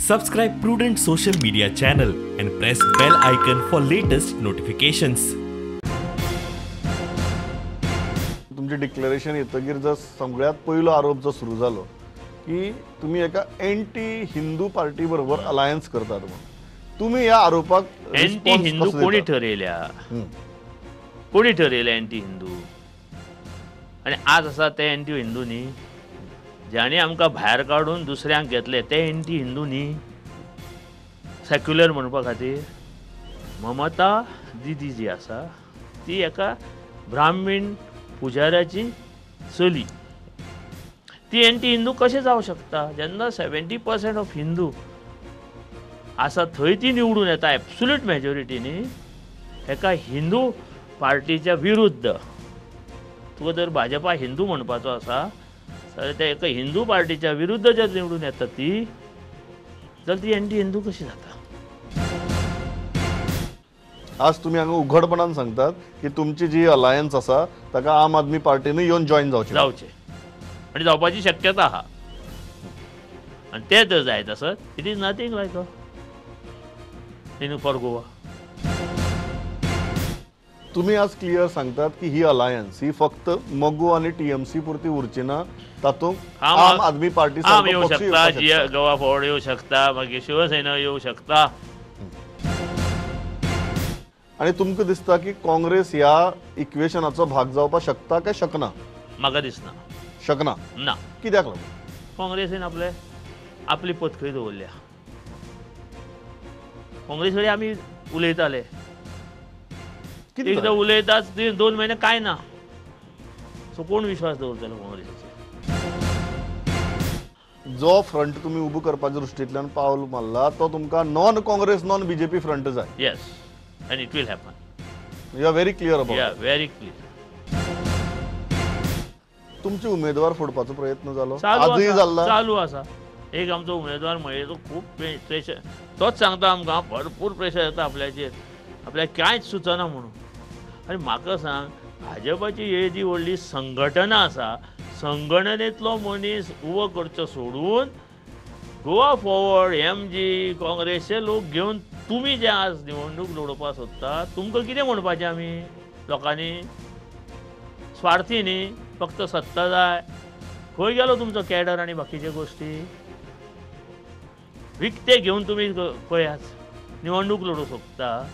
Subscribe Prudent social media channel and press bell icon for latest notifications. तुमचें declaration येतकीर जर सगळ्यांत पयलो आरोप जो सुरू जालो की तुमी एका एंटी हिंदू पार्टी बरोबर अलायन्स करतात म्हणून, तुमी ह्या आरोपाक एंटी हिंदू कोणी ठरयल्या? कोणी ठरयल्या एंटी हिंदू? आनी आज आसा ते एंटी हिंदू न्ही, ज्याणी आमकां भायर काडून दुसऱ्यांक घेतले ते एंटी हिंदू न्ही. सेक्युलर म्हणपा खातीर ममता दिदी जी आसा ती एका ब्राह्मीण पुजाऱ्याची चली, ती एंटी हिंदू कशें जावं शकता? जेन्ना 70% ऑफ हिंदू आसा थंय ती निवडून येता एब्सोल्यूट मेजॉरिटीनी एका हिंदू पार्टीच्या विरुद्ध. तुका जर भाजपा हिंदू म्हणपाचो आसा जाल्यार त्या एका हिंदू पार्टीच्या विरुद्ध जर निवडून येता ती, जाल्यार ती एंटी हिंदू कशी जाता? आज तुमी हांगा उघडपणान सांगतात की तुमची जी अलायन्स आसा ताका आम आदमी पार्टीनूय येवन जॉयन जावचें जावचें आनी जावपाची शक्यता आहा. आनी तें जर जायत आसत it is nothing like in for Goa. तुमी आज क्लियर सांगतात की ही अलायन्स ही फक्त मगो आनी टीएमसी पुरती उरची ना, तातूंत आम आदमी पार्टी आम येवं शकता, गोवा फॉरवर्ड येवं शकता, मागीर शिवसेना येवं शकता. आनी तुमकां दिसता की काँग्रेस ह्या इक्वेशनाचो भाग जावपाक शकता काय शकना? म्हाका दिसना शकना. ना. कित्याक लागून? काँग्रेसीन आपले आपली पत खंय दवरल्या? काँग्रेस कडेन आमी उलयताले, एकदां उलयताच 2 म्हयने कांय ना. सो कोण विश्वास दवरतलो काँग्रेसीचेर? जो फ्रंट तुमी उबो करपाच्या दृश्टींतल्यान पावल मारला तो तुमकां non Congress non BJP front जाय. Yes, and it will happen. You are very clear about it. Yeah, very clear. तुमचे उमेदवार फोडपाचो प्रयत्न जालो, आजूय जाल्ला, चालू आसा. एक आमचो उमेदवार मयेचो खूब प्रेशर, तोच सांगता आमकां भरपूर प्रेशर येता आपल्याचेर, आपल्याक कांयच सुचना म्हणून. आनी म्हाका सांग, भाजपाची येदी व्हडली संघटना आसा, संघटनेंतलो मनीस उबो करचो सोडून गोवा फॉरवर्ड एमजी काँग्रेसचे लोक घेवन तुमी जे आज निवडणूक लडोवपाक सोदता, तुमकां कितें म्हणपाचें? आमी लोकांनी स्वार्थी न्ही, फक्त सत्ता जाय. खंय गेलो तुमचो कॅडर आनी बाकीच्यो गोश्टी विकते घेवन तुमी खंय आज निवडणूक लडोवंक सोदता?